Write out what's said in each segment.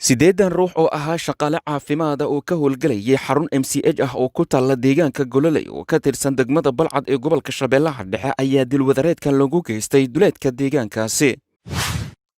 8 ruux oo ahaa shaqaale caafimaada oo ka howlgelayay xarun MCH ah oo ku taalla deegaanka Gololey oo ka tirsan degmada Balcad ee gobolka Shabeellaha Dhexe ayaa dilwadareedkan lagu geystay duleedka deegaankaasi.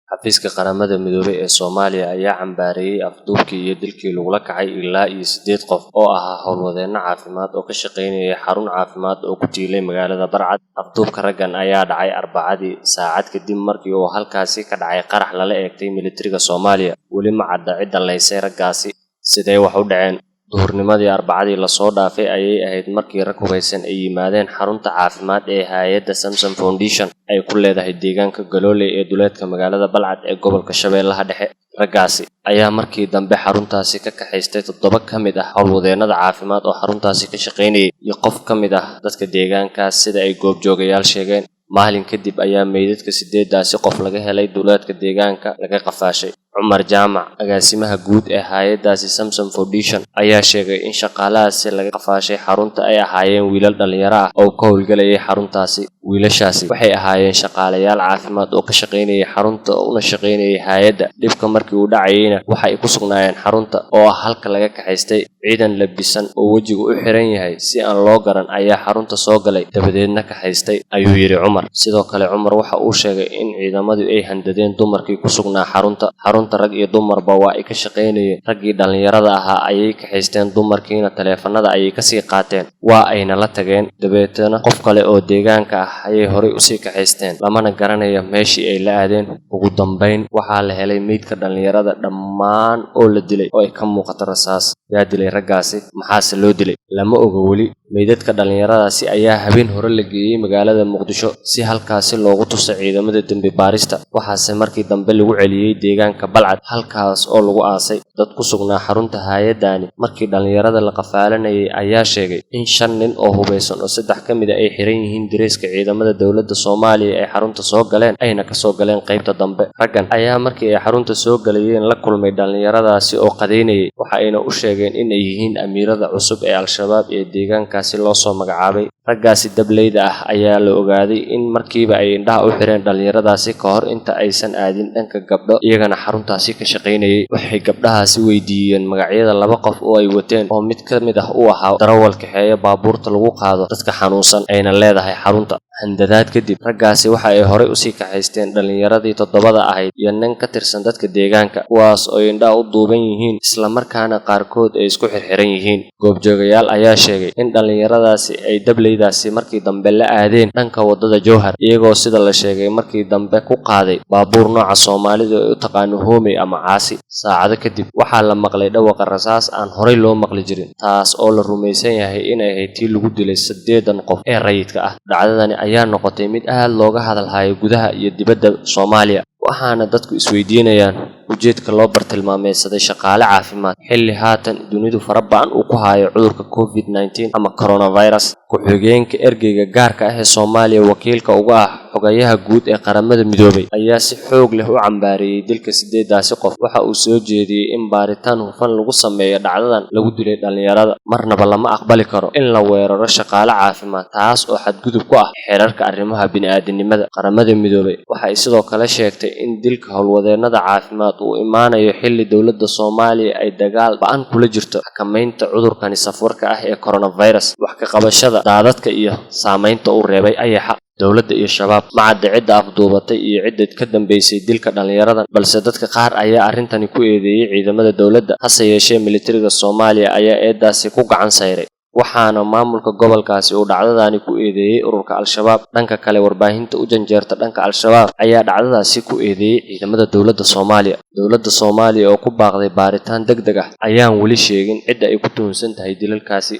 Xafiiska Qaramada Midoobay ee Soomaaliya ayaa cambaareeyay afduubkii iyo dilkii lagula kacay ilaa iyo 8 qof oo ahaa howlwadeenno caafimaad oo ka shaqaynayay xarun caafimaad oo ku tiilay magaalada Barcad. Afduubka raggan ayaa dhacay Arbacadii, saacad kadib markii uu halkaasi ka dhacay qarax lala eegtay militariga Soomaaliya. Weli ma cadda cidda laysay raggaasi. Sidee wax u dhaceen? Duhurnimadii Arbacadii lasoo dhaafay ayay ahayd markii rag hubaysan ay yimaadeen xarunta caafimaad ee hay'adda Samsom Foundation ay ku leedahay deegaanka Galooley ee duleedka magaalada Balcad ee gobolka Shabeellaha Dhexe. Raggaasi ayaa markii dambe xaruntaasi ka kaxaystay 7 ka mid ah howlwadeennada caafimaad oo xaruntaasi ka shaqaynayay iyo qof ka mid ah dadka deegaankaas, sida ay goobjoogayaal sheegeen. Maalin kadib ayaa meydadka 8daasi qof laga helay duleedka deegaanka laga qafaashay. Cumar Jaamac, agaasimaha guud ee hay'addaasi Samsom Foundation, ayaa sheegay in shaqaalahaasi laga qafaashay xarunta ay ahaayeen wiilal dhalinyaro ah oo ka howlgelayay xaruntaasi. Wiilashaasi waxay ahaayeen shaqaalayaal caafimaad oo ka shaqaynayay xarunta una shaqaynayay hay'adda. Dhibka markii uu dhacayayna waxa ay ku sugnaayeen xarunta oo ah halka laga kaxaystay. Ciidan labisan oo wejiga u xiran yahay si aan loo garan ayaa xarunta soo galay, dabadeedna kaxaystay, ayuu yidhi Cumar. Sidoo kale Cumar waxa uu sheegay in ciidamadu ay handadeen dumarkii ku sugnaa xarunta. Xarunta rag iyo dumarba waa ay ka shaqaynayeen. Raggii dhalinyarada ahaa ayay kaxaysteen, dumarkiina taleefanada ayay kasii qaateen, waa ayna la tageen. Dabeetana qof kale oo deegaanka ah ayay horay usii kaxaysteen, lamana garanayo meeshii ay la aadeen. Ugu dambayn waxaa la helay meydka dhalinyarada dhammaan oo la dilay oo ay ka muuqato rasaas. Yaa dilay raggaasi? Maxaase loo dilay? Lama oga weli. Meydadka dhalinyaradaasi ayaa habeen hore la geeyey magaalada Muqdisho si halkaasi loogu tuso ciidamada dembi baarista, waxaase markii dambe lagu celiyey deegaanka Balcad, halkaas oo lagu aasay. Dad ku sugnaa xarunta hay'addani markii dhalinyarada la qafaalanayay ayaa sheegay in 5 nin oo hubaysan oo 3 ka mid ah ay xiran yihiin dareeska ciidamada dowladda Soomaaliya ay xarunta soo galeen, ayna kasoo galeen qaybta dambe. Raggan ayaa markii ay xarunta soo galayeen la kulmay dhalinyaradaasi oo qadaynayay, waxa ayna u sheegeen in ay yihiin amiirada cusub ee Al-Shabaab ee deegaankaasi loo soo magacaabay. Raggaasi dableyda ah ayaa la ogaaday in markiiba ay indhaha u xireen dhalinyaradaasi ka hor inta aysan aadin dhanka gabdho iyagana xaruntaasi ka shaqaynayay. Waxay gabdhahaasi weydiiyeen magacyada 2 qof oo ay wateen, oo mid ka mid ah uu ahaa darawal kaxeeya baabuurta lagu qaado dadka xanuunsan ayna leedahay xarunta. Handadaad kadib raggaasi waxa ay horay usii kaxaysteen dhalinyaradii 7da ahayd iyo nin ka tirsan dadka deegaanka, kuwaas oo indhaha u duuban yihiin islamarkaana qaarkood ay isku xirxiran yihiin. Goobjoogayaal ayaa sheegay in dhalinyaradaasi ay dableydaasi markii dambe la aadeen dhanka wadada Jowhar, iyagoo sida la sheegay markii dambe ku qaaday baabuur nooca Soomaalidu ay u taqaano Hoomey ama Caasi. Saacado kadib waxaa la maqlay dhawaqa rasaas aan horay loo maqli jirin, taas oo la rumaysan yahay inay ahayd tii lagu dilay 8 qof ee rayidka ah. Dhacdadani ayaa noqotay mid aad looga hadalhayo gudaha iyo dibadda Soomaaliya, waxaana dadku isweydiinayaan ujeedka loo bartilmaameedsaday shaqaale caafimaad xilli haatan dunidu fara ba'an uu ku hayo cudurka COVID-19 ama coronavirus. Ku-xigeenka ergeyga gaarka ah ee Soomaaliya wakiilka uga ah xogayaha guud ee Qaramada Midoobay ayaa si xoog leh u cambaareeyay dilka 8daasi qof. Waxa uu soo jeediyey in baaritaan hufan lagu sameeyo dhacdadan lagu dilay dhalinyarada. Marnaba lama aqbali karo in la weeraro shaqaale caafimaad, taas oo xadgudub ku ah xeerarka arrimaha bini'aadantinimada. Qaramada Midoobay waxa ay sidoo kale sheegtay in dilka howlwadeennada caafimaad uu imaanayo xilli dowladda Soomaaliya ay dagaal ba'an kula jirto xakameynta cudurkani safwarka ah ee coronavirus, wax ka qabashada daadadka iyo saameynta uu reebay ayaxa. Dowladda iyo Shabaab ma cadda cidda afduubatay iyo cidda ka dambeysay dilka dhalinyaradan, balse dadka qaar ayaa arrintani ku eedeeyay ciidamada dowladda. Hase yeeshee militariga Soomaaliya ayaa eedaasi ku gacan sayray, waxaana maamulka gobolkaasi uu dhacdadani ku eedeeyey ururka Al-Shabaab. Dhanka kale, warbaahinta u janjeerta dhanka Al-Shabaab ayaa dhacdadaasi ku eedeeyey ciidamada dowladda Soomaaliya. Dowladda Soomaaliya oo ku baaqday baaritaan degdeg ah ayaan weli sheegin cidda ay ku tuhunsan tahay dilalkaasi.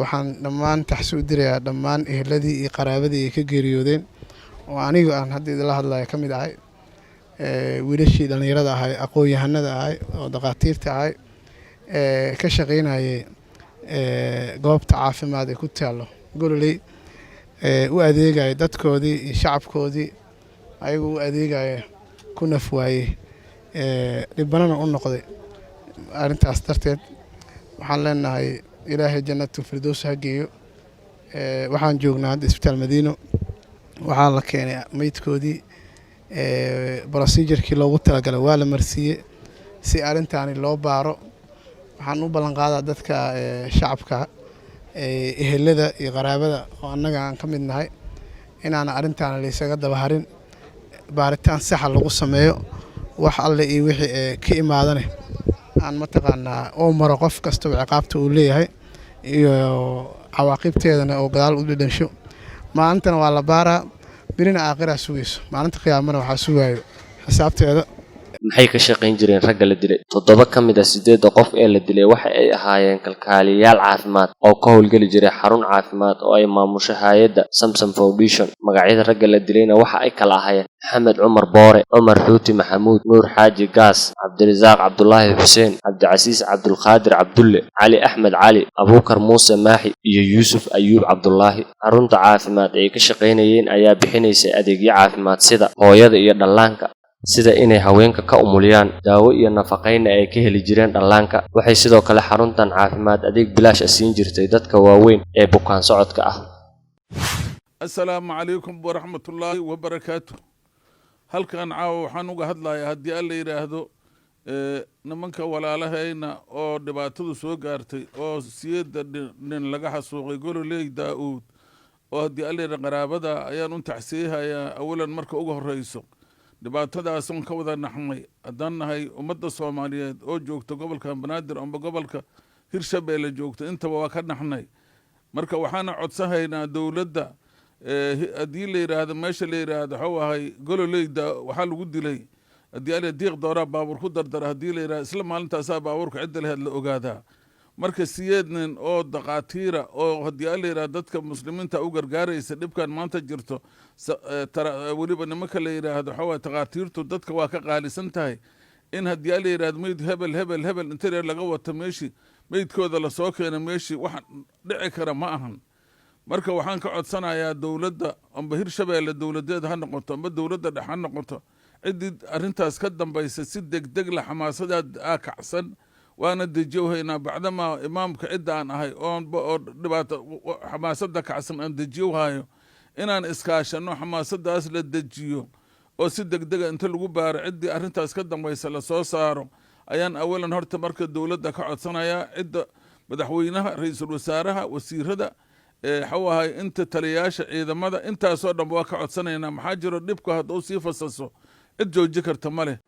Waxaan dhammaan taxsi u dirayaa dhammaan eheladii iyo qaraabadii ay ka geeriyoodeen oo aniga aan hadda idinla hadlayo ka mid ahay, wiilashii dhalinyarada ahay, aqoon-yahanada ahay oo dhaqaatiirta ahay, ka shaqaynayay goobta caafimaad ee ku taallo Gololey, u adeegaya dadkoodii iyo shacabkoodii, ayagoo u adeegaya ku naf waayey, dhibanana u noqday. Arrintaas darteed waxaan leenahay Ilaahay jannatu firdows ha geeyo. Waxaan joognaa hadda isbitaal Madiino. Waxaa la keenay meydkoodii, procedure-kii loogu talagalay waa la marsiiyey. Si arrintaani loo baaro, waxaan u ballan qaadaa dadka shacabka, ehelada iyo qaraabada oo annaga aan ka mid nahay, inaana arrintaani laysaga daba harin, baaritaan saxa lagu sameeyo, wax alle iyo wixii ka imaadane aan mataqaanaa oo maro qof kastaba ciqaabta uu leeyahay iyo cawaaqibteedana oo gadaal u dhidhansho. Maalintana waa la baaraa, birina aakhiraa sugayso, maalinta qiyaamana waxaa sugaayo xisaabteeda. Maxay ka shaqayn jireen ragga la dilay? 7 ka mid ah 8-da qof ee la dilay waxa ay ahaayeen kalkaaliyayaal caafimaad oo ka howlgeli jiray xarun caafimaad oo ay maamusho hay'adda Samsam Foundation. Magacyada ragga la dilayna waxa ay kala ahaayeen Maxamed Cumar Boore, Cumar Xuuti Maxamuud, Nuur Xaaji Gaas, Cabdirasaaq Cabdulaahi Xuseen, Cabdicasiis Cabdulqaadir Cabdulle, Cali Axmed Cali, Abuukar Muuse Maaxi iyo Yuusuf Ayuub Cabdulaahi. Xarunta caafimaad ee ay ka shaqaynayeen ayaa bixinaysay adeegyo caafimaad sida hooyada iyo dhallaanka, sida inay haweenka ka umuliyaan, daawo iyo nafaqeynna ay ka heli jireen dhallaanka. Waxay sidoo kale xaruntan caafimaad adeeg bilaash ah siin jirtay dadka waaweyn ee bukaan socodka ah. Assalaamu calaykum waraxmatullaahi wabarakaatu. Halkan caawa waxaan uga hadlayaa, haddii Alla yidhaahdo, nimanka walaalahayna oo dhibaatadu soo gaartay oo 8-da nin laga xasuuqay Gololey Daa-uud, oo haddii Alla yidhahdo qaraabada ayaan u taxsiihayaa. Awalan, marka uga horeyso, dhibaatadaasoon ka wada naxnay haddaan nahay ummadda Soomaaliyeed oo joogta gobolka Banaadir amba gobolka Hirshabeelle joogta, intaba waa ka naxnay. Marka waxaana codsahaynaa dowladda, haddii la yidhaahdo meesha la yidhaahdo waxuu ahay Gololeyda waxaa lagu dilay, haddii Alla diiq dooraa baabuur ku dardara, haddii la yidhahdo isla maalintaasaa baabuurka cidda laheed la ogaadaa. Marka 8 nin oo daqaatiira oo haddii Alla yidhahdo dadka muslimiinta u gargaaraysa, dhibkan maanta jirto, weliba nimanka la yidhaahdo waxaa waye takhaatiirtu dadka waa ka qaalisan tahay, in haddii Alla yidhahdo meyd hebel hebel hebel inta reer laga wato meeshii meydkooda lasoo keeno meeshii, wax dhici kara ma ahan. Marka waxaan ka codsanayaa dowladda, amba Hirshabeelle dowladeed ha noqoto amba dowladda dhex ha noqoto, ciddii arrintaas ka dambaysa si degdeg la xamaasadaad aa kacsan waana dejiyohaynaa, bacdamaa imaamka cidda aan ahay oo dhibaato xamaasadda kacsan aan dejiyohayo, inaan iskaashano, xamaasadaas la dejiyo oo si degdega inta lagu baaro ciddii arrintaas ka dambaysa lasoo saaro ayaan awalan horta marka dowladda ka codsanayaa, cidda madaxweynaha, ra-iisul wasaaraha, wasiirada, waxuu ahay inta taliyayaasha ciidamada, intaasoo dhan waa ka codsanaynaa. Maxaa jiro, dhibku hadduu sii fasaso cid jooji karta ma leh.